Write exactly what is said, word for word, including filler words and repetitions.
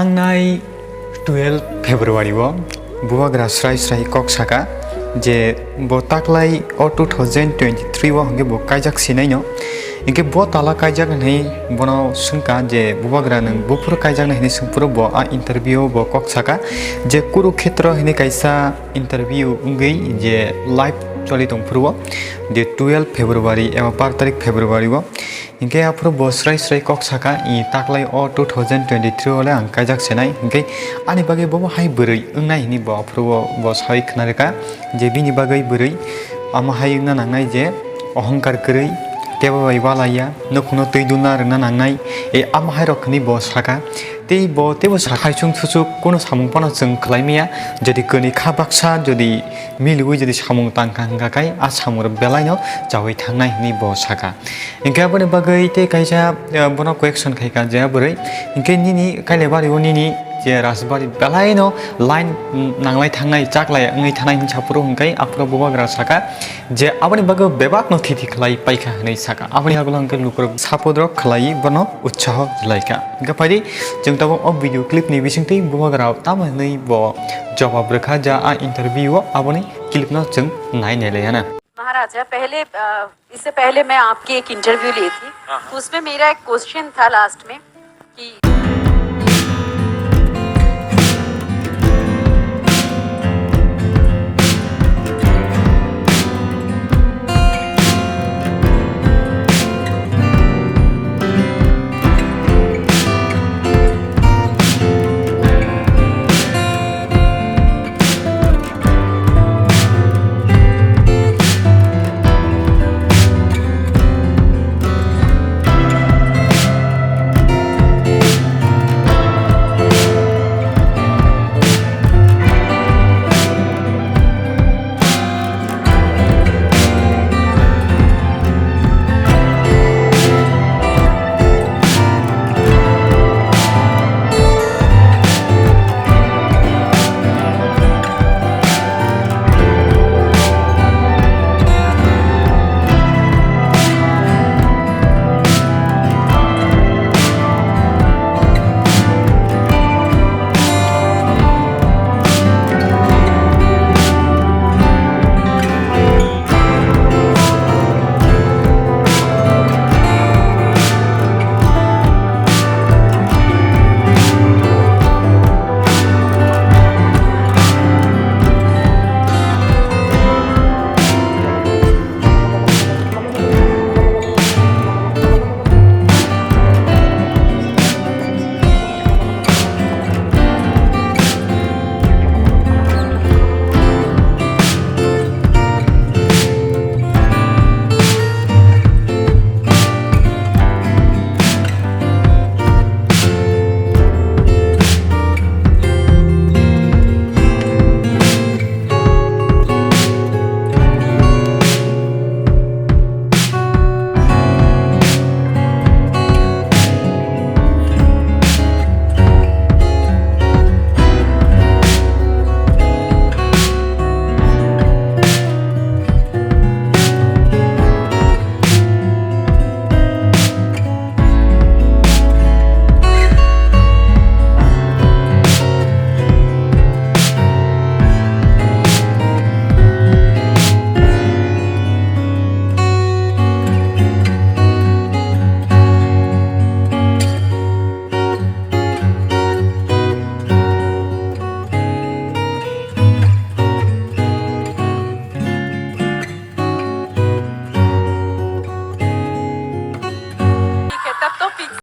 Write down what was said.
Thangnai twelve February o bubagra srai srai kok saka je bo taklai o two thousand twenty-three o hwnkhe bo kaijak sinaino. Hwnkhe bo tala kaijak hinwi bono swngkha je bubagra nwng buphuru kaijaknai hinwi swngphuru bo a interview o bo kok saka je Kurukshetra hinwi kaisa interview wngwi je live choli tongphuru o je twelve February eba bar tarik February o. Hinkhe aphuru bo srai srai kok saka, i taklai o two thousand twenty-three o le ang kaijak senai, hinkhe ani bagwi bobo hai bwrwi wngnai hinwi bo aphuru bo, bo sawi khna rwkha je bini bagwi bwrwi amo hai wngna nangnai je ohongkar kwrwi, tebo bai walaiya, nukhungno twi dulna rwna nangnai, e amo hai rok hinwi bo saka. Tei bo teibo sa khaisung susuk kuno samung phano chwng khlai maya, jodi kwnwi kha baksa jodi miliwi jodi samung tangkha hwnkha khai a samung rok belai no chawi thangnai hinwi bo saka. Hinkhe aboni bagwi tei kaisa, eh, bono question khaikha je bwrwi, hinkhe nini Kailaibari o nini je Rajbari belai no line, mm, nanglai thangnai chaklai wngwi thanai hinwi saphuru hwnkhe aphuru bubagra saka je aboni bagwi bebak no thiti khlai paikha hinwi saka. Aboni yagulo hwnkhe lukurok support rok khlai bono utsaho laikha. Hwnkhe phaidi chwng tabuk o video clip ni bisingtwi bubagra tamo hinwi bo jawab rwkha ja a interview o, aboni clip no chwng nai nai lai hana. महाराजा, पहले, अ, इससे पहले मैं आपकी एक इंटरव्यू ली थी, हाँ, हाँ। तो उसमें मेरा एक क्वेश्चन था लास्ट में कि